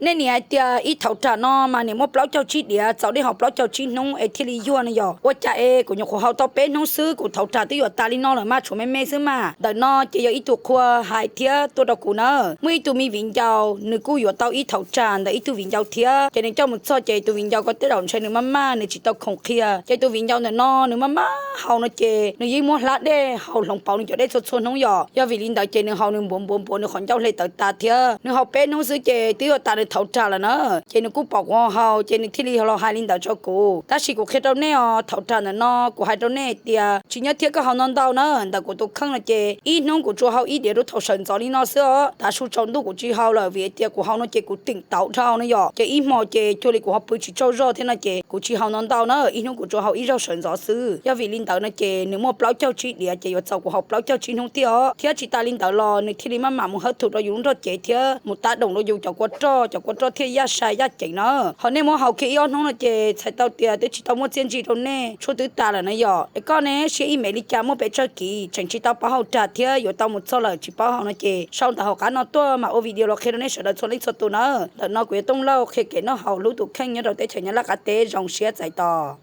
Nej niam hais tias ib thaum rag no mas niam muab plaub caug tsib diav txaus nej haus plaub caug tsib hnub es thiaj li yuag no yog ua cas es kuv nyuam qhuav haus tau peb hnub xwb kuv thaum rag twb yuav tas li no lawm mas, tshuav me me xwb mas. Ntawm no ces yog ib tug qhua hais thiab tuaj rau kuv na. Muaj ib tug me viv ncaus nws kuj yuav tau ib thaum rag ntawm ib tug viv ncaus thiab, ces nws coj mus txog ces tus viv ncaus ko tej zaum ntshai nws maj maj nws tsis tau khoom qhia, ces tus viv ncaus ntawm no nws maj maj haus no ces nws yeej muab hlab dej haus hloov pauv nws cov dej txhua txhua hnub yom. Yog vim li ntawd ces nws haus nws npuav npuav npuav nws qhov ncauj hle tawv tas thiab. Nws haus peb hnub xwb ces twb yuav tas nws thaum rag lawm na. Ces nws kuj pom kuv haus ces nws thiaj li los hais li ntawd rau kuv. Tab sis kuv qhia rau nej os, thaum rag ntawm no kuv hais rau nej tias tsis nyob thiab koj haus ntau ntau na. Ntawm kuv tus kheej no ces ib hnub kuv tsuas haus ib diav rau thaum sawv ntxov li no xwb os. Tav su tsaus ntuj kuv tsis haus lawm vim tias kuv haus no ces kuv teem tauv dhau no yom. Ces ib hmos ces cuag li kuv ho pw tsis tsaug zog thiab no ces kuv tsis haus ntau ntau na, ib hnub kuv tsuas haus ib zaug sawv ntxov xwb. Yog vim li ntawd no ces nws muaj plaub caug tsib diav ces yuav txaus kuv haus plaub caug tsib hnub thiab os. Thiab tsis tas li ntawd los nws thiaj li maj mam mus hawb thum rau yus lub nrog cev thiab mus tab doom rau yus cov kua roj, cov kua roj thiaj yaj sai yaj ceev na. Ho nej muab haus kiag ib ob hnub no ces txhais tau tias twb tsis tau muaj txiaj ntsig rau nej, tshuaj twb tas lawm na yom. Es koj ne, siab ib me li cas muaj pes tsawg kiv, tseem tsis tau paub hau rag thiab yuav tau mus txog lawm tsis paub hau no ces sau ntawv hauv qab no tuaj mam ua video los qhia rau nej sawv daws txhua leej txhua tus na. Ntawm no kuv yog Tooj Lauj qhia kev noj haus hlub tus kheej nyob rau teb chaws Nyab Laj qab teb, zoo siab txais tos.